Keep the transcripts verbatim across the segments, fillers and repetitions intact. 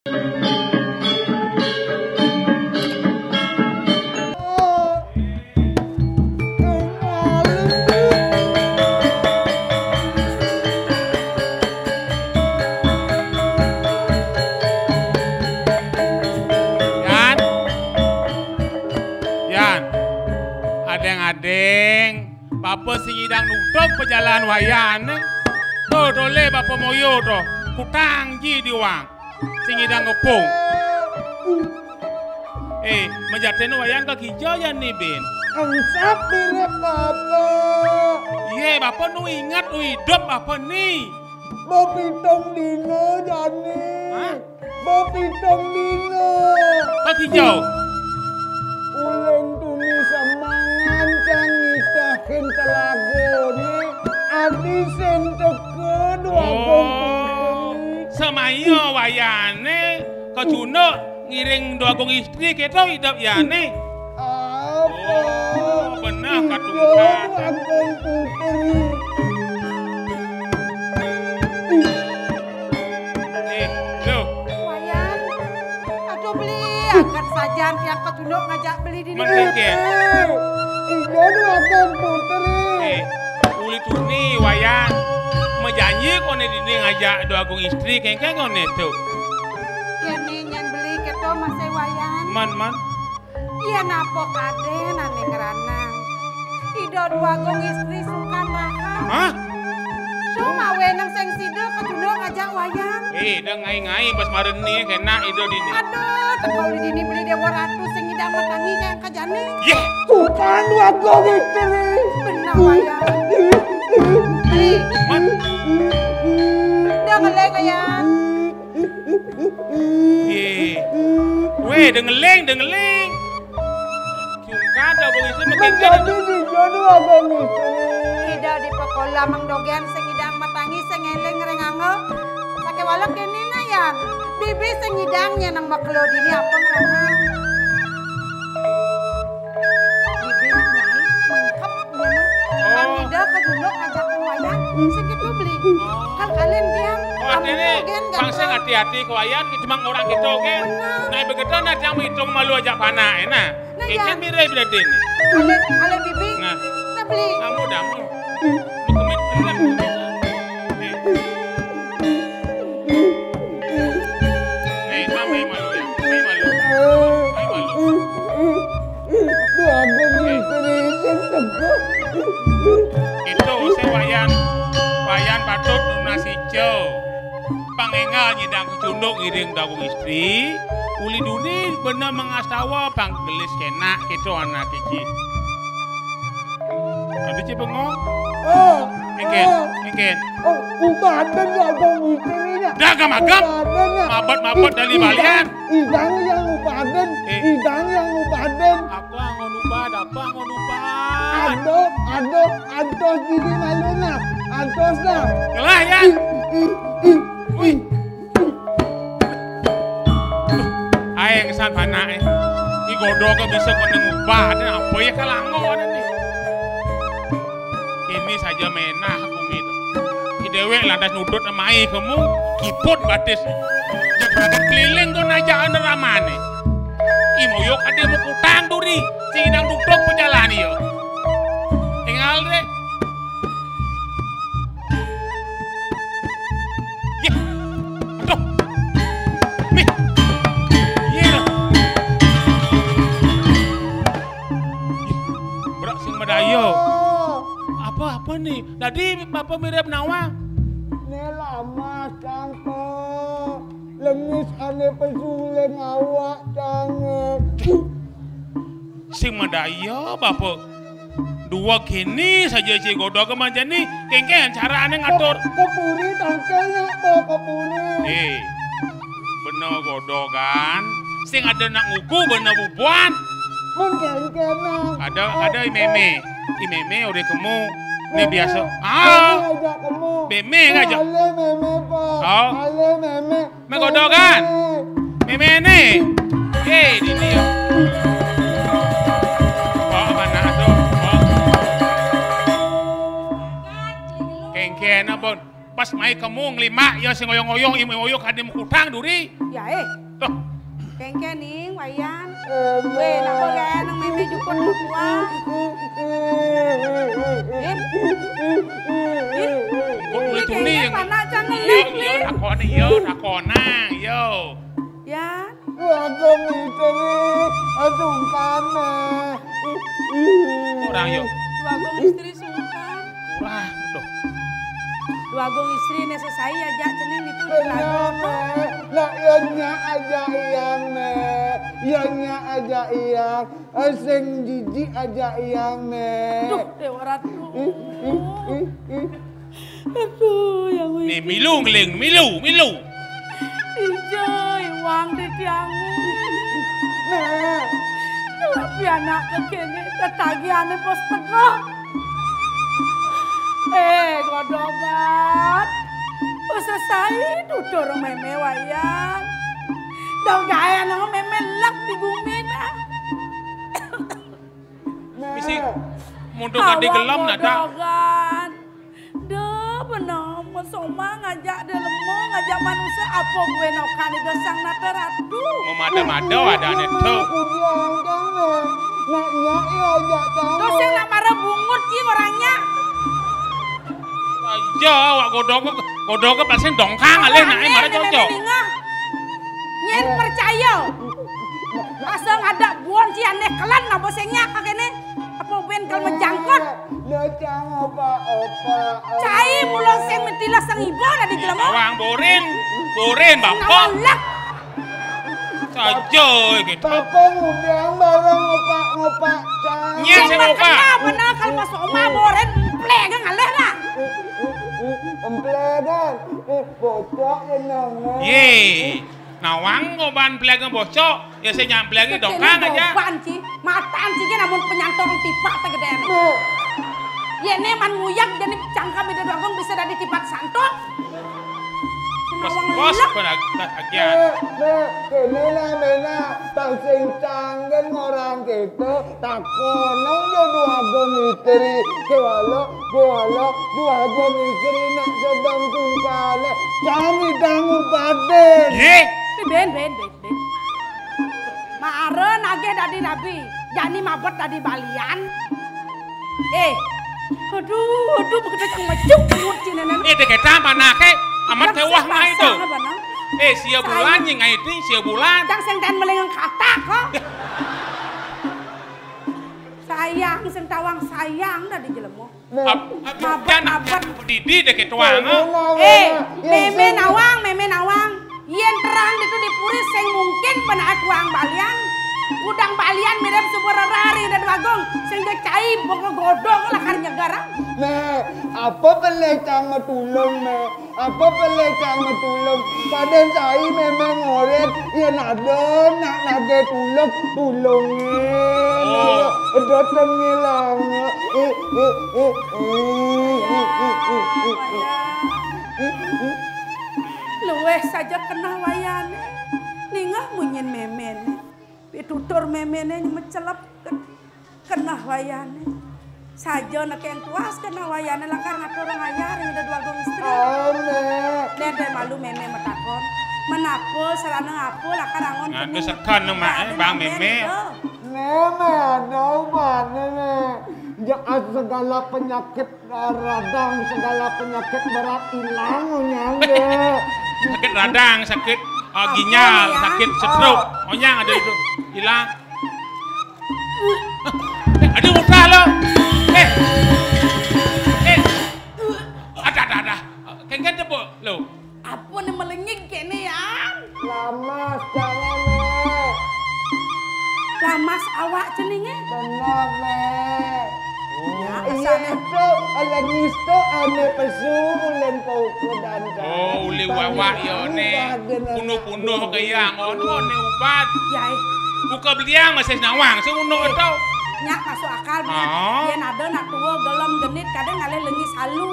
Yan, Yan, adéng-adéng, bapa sing nyidang nutup pajalan Wayan. To, tolih bapa moyo to, kutang ji diwang. Sing nyidang ngepung. Eh, majaten Wayan ka kija jani, Bin? Angsap diri bapa. Yé, bapa nu inget, nu idup bapa ni. Bepitung dina jani. Hah? Bepitung dina. Ka kija? Ulun tuni semangan cang nitahin telaga ni. Adi sing teka dua. Oh, putri. Semaya Wayané kacunduk ngiring Dwagung Istri kéto idup yané. Apa? Oh, beneh katungkat. Dwagung Putri. Eh, lo. Wayan. Aduh, Beli, angkat sajan tiang kacunduk ngajak Beli dini. Mending, ya. Eh, Dwagung Putri. Eh, uli tuni, Wayan. Majanji koné dini ngajak Dwagung Istri, kéngkén koné to. Yén nyén Beli kéto masih Wayan. Man, man. Yén apa kadén ané ngranang. Ida Dwagung Istri sungkan rahan. Hah? Cuma wénang sing sida kacunduk ngajak Wayan. Eh, ida ngai-ngai bas mareni kénak ida dini. Aduh, teka uli dini Beli Déwa Ratu sing ngidang matangi kaya jani. Yéh. Sungkan Dwagung Istri. Beneh, Wayan. Beli. Man. Ida ngeling, Wayan. Yé. Wéh, dengeling, dengeling. Cungkad dah bang Istri makin. Menjadi di jodoh abang Istri. Ida di pekola Mang Dogén sing ngidang matangi sing ngeling ring angga. Sakéwala kéné nah, Yan. Bibi sing ngidang nyén nang makelo dini apa ngranang. Bibi nang lain mengkep. Iya, Mang. Oh. Pang Ida kacunduk ngajakin Wayan, sing kéto Beli. Oh. Kan kalian tiang, oh, artinya gén pang sing ganteng. Hati-hati ke Wayan, cuma orang kéto, gén. Bener. Nah, begitu nah tiang menghitung malu aja panak, ya, nah. Nah, ini ya. Kan mirip berarti ini. Kalian, kalian Bibi. Nah. Nah, Beli. Kamu dah, mu. Bekemit, bekemit. Nih. Nih, kami malu ya. Kami malu. Kami malu. Duh, aku istri sing teko. Itu sing Wayan, Wayan patut nunas ijo. Pang énggal nyidang kacunduk ngiring Dwagung Istri, uli duni beneh mengastawa pang gelis kénak kéto anak iki. Adi ci bengong? Oh, éngkén, oh. Éngkén. Oh, ubaden ya, Bang, istrinya. Dah, agam-agam. Ubaden ya. Mabet-mabet dari balian. Idang yang ubaden. Eh. Idang yang ubaden. Apa ngon ubad, apa ngon ubad? Aduh, aduh, aduh, jadi malu nah. Aduh dah. Ngelah ya. Ih, ih, ih, ih. Wih. Aé kesan panaké. Ni godhoké bisa kena ngubah, ada apa ya kalango ada nih. Ini saja menah aku gitu. Ki déwék lantas nudut mai kemu, kiput batis. Jagat keliling kok najaan ramane. Imoyok ada mau kutang duri, sing idang duduk pejalan iya. Tinggal deh. Yéh. Aduh. Mih. Yéh. Yéh. Brak sing madaya. Oh. Apa, apa nih? Tadi Bapak mirip nawang. Né lamas kangko. Lemis ané pesuling awak jangan. Sing madaya, Bapak. Dua kini saja si godhoké manjani, kéngkén carané ngatur. Ke, ke puri tangkelnya, ke, ke puri. Eh, bener godhogan. Sing ada nak nguku, bener bubuhan. Mun kéngkén, nah. Ada, ada i mémé. I mémé udah kemu. Né biasa. Ah. Mémé aja kemu. Mémé aja. Alé mémé, Pak. Oh. Alé mémé. Mé godhogan. Mémé né. Eh, di dia. Bawa mana tuh? Bawa. Kéngkén apa? Pas mai kemu nglimbak, ya sing ngoyong-ngoyong, imu ngoyong kadi mukutang duri. Ya, eh. Tuh. Kengkening, Wayan. Weh, napa gaé nang mémé jukut mertua? Eh? Eh? Kok boleh tuni yang panak cang ngelik, yo, yo, takoné, yo, takonang, yo. Ya. Wagong istri, asungkan, eh. Orang, yo. Wagong istri sungkan. Wah, tuh. Dua gong istri né sesai aja cening itu. Bener, Mé. Nak, ya nya aja iyang, Mé. Ya nya aja iyang. Eh, sing jijik aja iyang, Mé. Duh, Déwa Ratu. Ih, ih, ih, ih. Aduh, ya wih. Nih, milu ngeling, milu, milu. Ija, iwang di tiang. Nah. Tapi anak kéné tetagihané pos tengah. Eh, godogan. Wis sesai tutur mémé Wayan. Dong gaé nang mémé lek di bumi dah. Misi munduk adi gelem nada. Godogan. Deh, bener, mesoma ngajak deh lemo, ngajak manusia, apa gue nokan itu sang nata ratu. Memada-mada ada ané to. Nak nyak ya ajak tahu. Terus yang nak marah bungut ki orangnya. Aja, awak godok, godok pasti dongkang alih nak marah cocok. Nyén percaya. Asal ada buan si ané kelan apa sing nyak kéné. Apa ben kal menjangkut? Cai mulo sing metilas sang iba dah di jelema. Bawang borin, borin bapak. Ngawalak. Saja gitu. Bapak ngundang bareng ngopak-ngopak cai. Nyén sing ngopak. Bener kal pas oma borin, emplé ngalih lah. Emplé kan. Eh, bocok ya nang. Ye. Nawang ngoban emplé bocok. Ya, sing nyampleng dongkang aja. Ban ci, matan ci ki namun penyantong tipak tegedéan. Yé né man nguyak jani cangkem Ida Déwa Agung bisa dadi tipak santok. Bos, bos, agian. Nah, kéné lah ména, tang sing canggen ngorang kéto, takonang ya Déwa Agung istri, kéwala, kéwala, Déwa Agung istri nak sedang sungkane, cang idang ubaden. Yé. Bén, bén, bén. Mara nagih dadi rabi, jani mabet dadi balian. Eh, aduh, aduh, begitu cang mejuk, mejuk cina nana. Eh, dek éta manaké, amat téwah ngai to. Eh, sia bulan nying ngai ting, sia bulan. Cang sing tan melengeng kata kok. Sayang, sing tawang sayang dadi jelema. Mabet, mabet. Didi dek tuang. Eh, mémé nawang, mémé nawang. Yén terang ditu di puri sing mungkin benaké tuang balian. Gudang balian mirip sumur rari dan wagung. Sing cai boko godong lakar nyegar. Nah, apa pelé cang matulung, nah? Apa pelé cang matulung? Padahal cai memang ngoret, yén ada nak nagih tulung, tulungin. Oh. Ada tengilang. Eh, eh, eh, eh. Luwih saja kenah wayané. Ningeh munyin méméné. Pitutur méméné mecelep. Kenah wayané. Saja nekeng puas kenah wayané lakar ngatur ngayar ring Ida Déwa Agung istri. Ané. Dén, dén malu mémé matakon. Menapa sarana apa lakar angon. Nganu kemu. Sekan no, Mak, eh, Bang Mémé. Mémé ada ubané, Mémé. Jangan segala penyakit radang, segala penyakit berat hilang, onyang deh. Sakit radang, sakit, ah, ginjal, sakit stroke, onyang ada itu hilang. Eh, ada mudah lo. Eh. Eh. Ada, ada, ada. Kengken tepuk lo. Apa né melengig kéné, Yang? Lamas, jangan, Mé. Lamas awak ceningé? Bener, Mé. Oh. Ya, iya, kesannya. Itu, lengis to ané pesu, ulén pauku dan. Oh, uli wawak ya né. Punduh-punduh ke yang, ono né ubat. Ya, eh. Buka beliang masih nawang, sing ono to. Nyak masuk akal, Mé. Oh. Yén ada nak tua, gelem, genit, kadang ngalih lengis halu.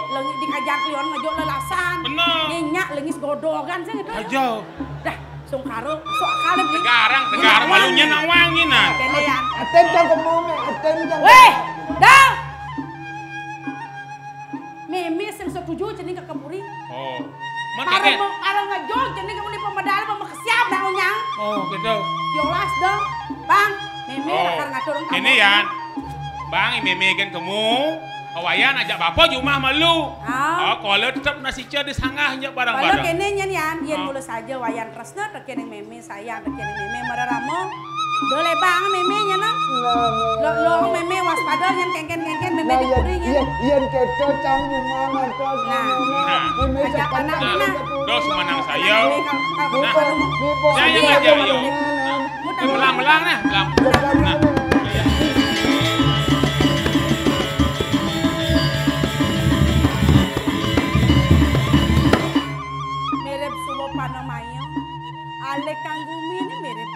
Lengis dikajak lion ngejok lelasan. Bener. Nyak lengis godogan sih gitu. Aja. Dah, sungkara, sok akal nih. Tegarang, tegarang malunya nawang ini, nah. Kéné ya. Atén cang kemu, Mé, atén cang. Wéh, dah. Mémé sing sok Tuju cening ka kemuri. Oh. Mun Pareng kengken. Mo-, pareng ngejo cening ka muni pemedal, pemekesiap dah unyang. Oh, gitu. Yolas dong. Bang, Meme Oh. Lakar ngatur Ini, Yan. Bang, Meme gen kemu. Wayan ajak bapa jumah malu. Ah. Oh, kalau tetap nasi cia di sanggah nya barang-barang. Kalau kene nyen, Yan, yen Oh. mula saja Wayan tresna teka ning Meme, sayang teka ning Meme, mararama. Do lebang Meme nya, nah. Lo, lo Meme waspada yen kengken-kengken Meme Nah, yen, dikuri nya. Yen, yen keto cang jumah ngantos Nah. Meme. Nah. Meme Ajak cepat anak kali nah. Keturun. Dos menang saya. Meme kal-, kal-, Nah. kal-, Meme, Meme, Ya, ya, Meme, ya, ya, Meme, ya. Meme. Nah. Melang-melang nah, melang. Melang, Nah. melang. Mirip suwa panamaya, alih kang gumi ini mirip.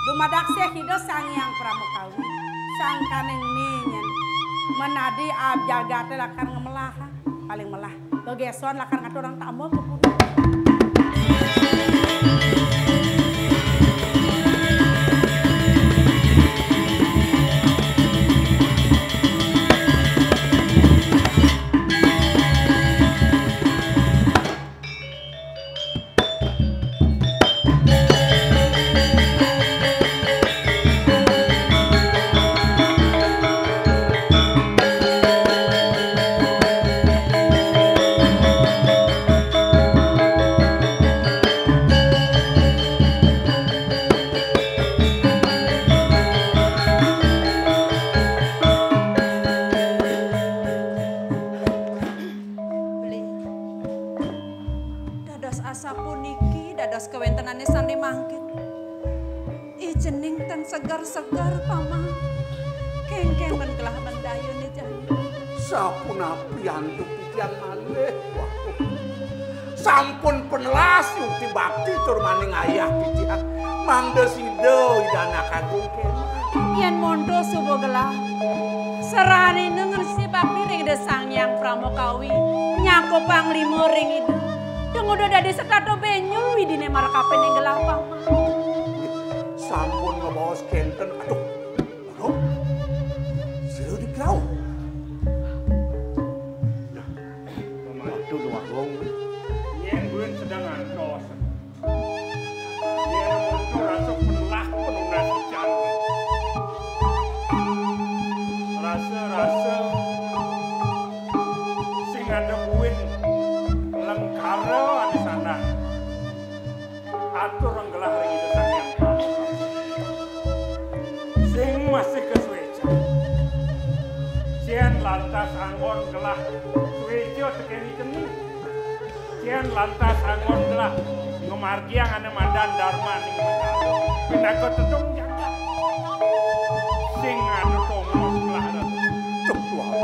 Dumadak sih Ida Sang Hyang Pramakawi, sangkaning ninyen. Menadi ab jagate lakar ngemelah, paling melah. Begeson lakar ngaturang tama ke puri. Beli. Dados asapuniki, dados kawentenane sane mangkin. Ijening ten seger-seger, Paman. Kengken men gelah mendayune jani. Sapunapi antuk titiang malih? Wah. Sampun penelas yukti bakti tur maning ayah titiang. Mangda sida Ida Anak Agung kemah. Yen monto suba gelah, serahane nengsi bakti ring Ida Sang Hyang Pramakawi, nyakupang lima ring Ida. Dumuda dadi setata benjol widine markapening gelah, Paman. Sampun ngabaos kenten. Aduh. Aduh. Sira di krau. Waduh, Luwak Wong. Yen buin sedang antos. Yen muncul rasa penelah penunas ican. Rasa-rasa sing ada buin lengkara ane sanang. Atur gelah ring Ida Sang Hyang Pramakawi. Sing masih kasuecan. Sien lantas anggon gelah sueca tekeni cening. Sien lantas anggon gelah ngamargiang ane madan Darma ning Betara. Pinaka tedung jagat. Sing anu tongos gelah. Duh, Tuhan.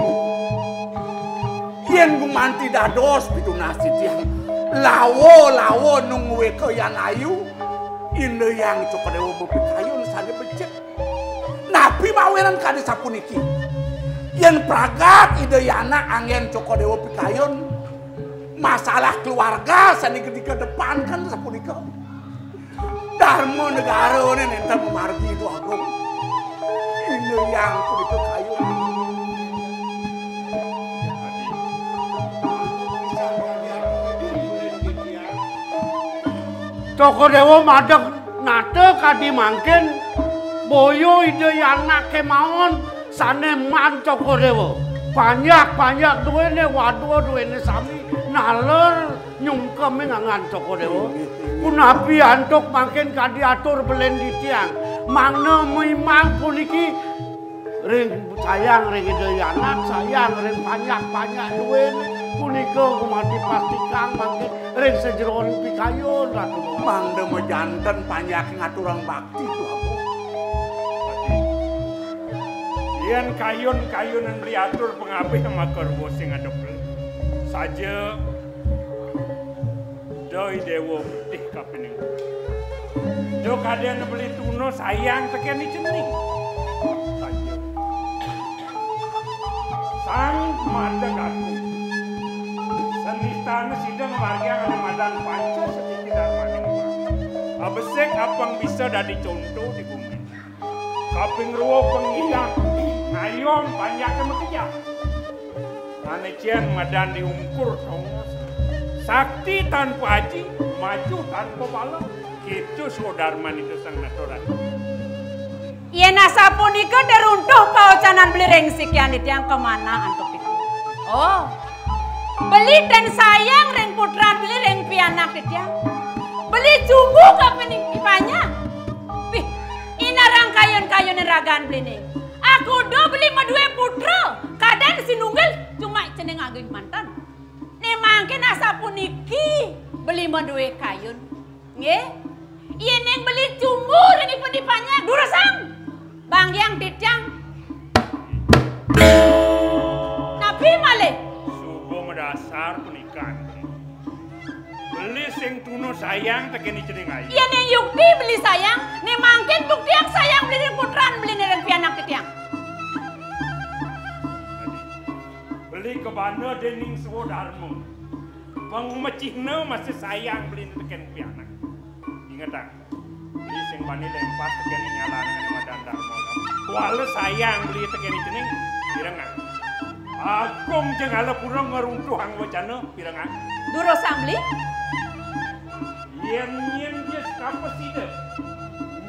Yen gumanti dados pitunas titiang, lawa-lawa nungguika Yan Ayu, Ida Hyang Cokor Dewa mapikayun sane becik. Napi mawinan kadi sapuniki? Yen pragat Ida Yana anggen Cokor Dewa pikayun, masalah keluarga sane gedi kedepankan sapunika. Dharma negarane nenten mamargi Ida Agung. Ida Hyang punika kayun. Cokor Dewa madeg nata kadi mangkin, boya Ida Yana kemawon sane man Cokor Dewa. Panjak-panjak duwene, wadua duwene sami naler nyungkeme nganggan Cokor Dewa. Punapi antuk mangkin kadi atur belen titiang. Mangda mimang puniki ring sayang ring Ida Anak, sayang ring panjak-panjak duwene. Punika gumanti pastikang mangkin ring sajeroning pikayun, Ratu. Mangda majanten panjak ngaturang bakti, Tuaku. Yen kayun-kayunan beli atur pangabih maka ruwet sing ngadep. Saja Doi Dewa Putih kapining. Do kadene beli tuna sayang tekeni cening. Saja. Sang Madeg Agung. Senistane sida ngamargiang ane madan panca setiti darmaning. Abesik apang bisa dadi conto di bumi. Kaping rua pengidang ngayom panjake makejang. Ané cian madan diungkur tongos. Sakti tanpa aji, maju tanpa bala. Kitu swadarman ida sang nata ratu. Yén asapunika té runtuh pawecanan beli ring sikian titiang, kamana antuk titiang? Oh. Beli ten sayang ring putran beli, ring pianak titiang. Beli cumbu ka pinih ipanya. Pih, inarang kayun-kayun ragan beliné. Akuda beli madué putra, kadén sinunggil cuma cening agih manten. Né mangkin asapuniki beli madué kayun. Nggih. Yéning beli cumbu ring ipun ipanya, durusang. Banggiang titiang. Napi malih? Suba madasar panikan. Beli sing tuna sayang tekén cening ayu. Yéning yukti beli sayang, né mangkin buktiang sayang beli ring putran beli, né ring pianak titiang. Beli kabanda déning swadarma. Pang macihna masih sayang beli tekén pianak. Ingetang, beli sing bani lempas tekén nyalané madan darma. Kuala sayang beli tekén cening, pirengang. Agung jeng ala pura ngruntuhang wacana, pirengang. Durusang beli. Yén nyén jis kapa sida.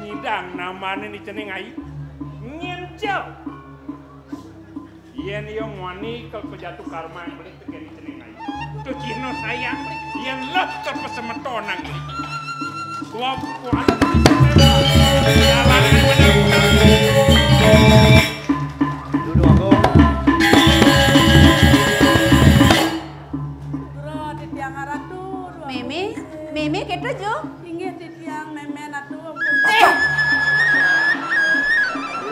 Nyidang namané ni cening ayu. Nyén jel. Yén ia muani ka pajatu karma beli tekén cening ayu. Tu cihna sayang beli. Yén leh ka pasemetonang beli. Dua kuala. Dudu Agung. Dura titiang aratu, dua Mémé, Mémé kéto, Jo. Inggih titiang mémé natu, ampun.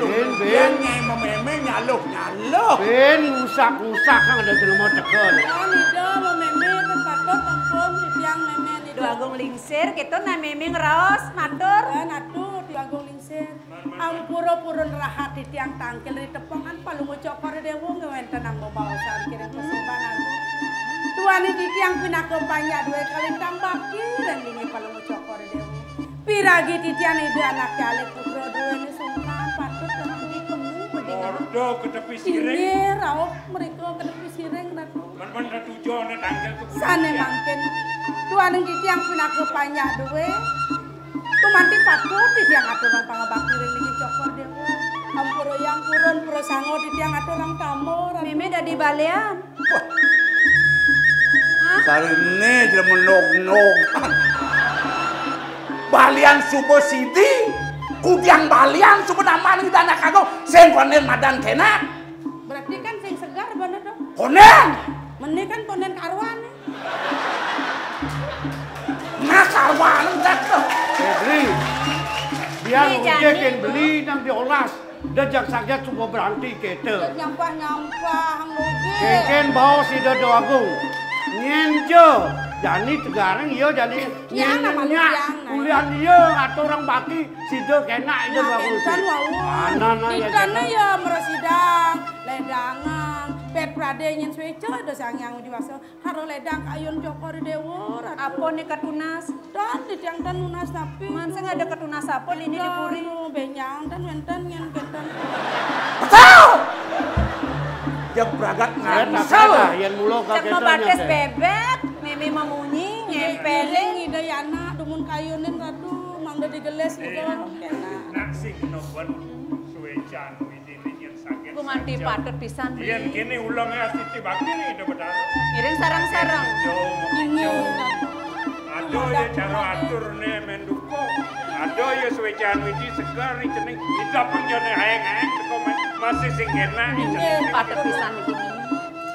Bén, bén. Nyai mémé nyaluh-nyaluh. Bén, ngusak-ngusak kan ada jelema teka. Bén, ida mémé, ten patut ampun titiang mémé ida. Duh Agung Lingsir, kéto nah mémé ngraos, matur. Bén, atu, Duh Agung Lingsir. Ampura purun rahat titiang tangkil ri tepengan Palungguh Cokor Déwa ngwéntenang bebaosan kiring pasembahan agung. Duaning titiang pinaka panjak dué kalintang bakti ring linggih Palungguh Cokor Déwa. Piragi titiang ida anaké alih putra duéné sungkan patut kemu. Ordo ka tepi siring. Inggih, rauh mrika ka tepi siring, Ratu. Mén-mén Ratu Jana tangkil ka putra. Sané mangkin. Duaning titiang pinaka panjak dué. Gumanti patut titiang aturang pangabakti ring linggih Cokor Déwa. Ampura Hyang Purun, prasangga titiang aturang tamba, Ratu. Mémé dadi balian. Wah. Hah? Sariné jelema nog-nogan. Balian suba sidi, kudiang balian suba namaning ida anak agung, sing kondén madan kénak. Berarti kan sing segar bener dong. Kondén. Meni kan kondén karuan. Nah, sarwana dak to. Febri, biar Ini ujek jani. Yang beli nang diolas. Da jag saget suba berhenti kéto. Nyampah-nyampah, Hang Lugi. Kénkén baos Ida Déwa Agung. Nyén ja, jani tegarang ia jani. Nyén nyak, kulian ia aturang bakti, sida kénak Ida Déwa Agung. Kénten wau. Mana, nah, ya, kénten. Dikana ya mrasidang, ledangang, pét pradé nyén suéca Ida Sang Hyang Widhi Wasa. Hara ledang kayun Cokor Déwa, Ratu. Apa né katunas? Tan, titiang tan nunas napi. Man sing ada katunas apa dini di puri? Anu, bénjang, tan wénten nyén kénten. Betul! Dia bragat ngangsel. Yén mula cak kakéto mabatis nyata. Bébék, mémé mamunyi, ngiring ngémpéling. Ida yana, dumun kayunin, Ratu, mangda digelis ida, kénak. Nak sing noban suécan. Gumanti patut pisan, Bli. Yén kéné ulengé astiti bakti nih, Ida Betara. Ngiring sareng-sareng. Jo, jo. Ada ya cara aturné mén duka. Ada ya suécan widi segar nih cening. Ida pang jane aeng-aeng teko mén. Masih sing kénak nih cening. Inggih, patut pisan niki.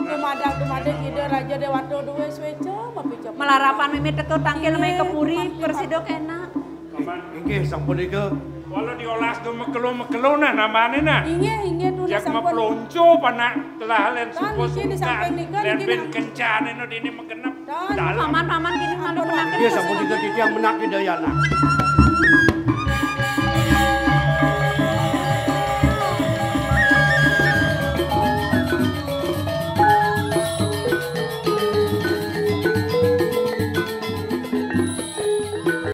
Dumadak-dumadak Ida Raja Déwata duwé suéca, mapica. Malarapan mémé teka tangkil main ke puri, prasida kénak. Paman. Inggih, sampun nika. Kala diolas do mekelo-mekelo nah namané nah. Inggih, inggih, tunas sampun. Jak maplonco panak telah lén suka-suka. Inggih, di samping nika, lén niki ben nah. Kencané no dini megenep. Tan. Dalem. Paman, paman, gini malu. Ampun, penaken. Inggih, sampun nika titiang menak Ida Yana.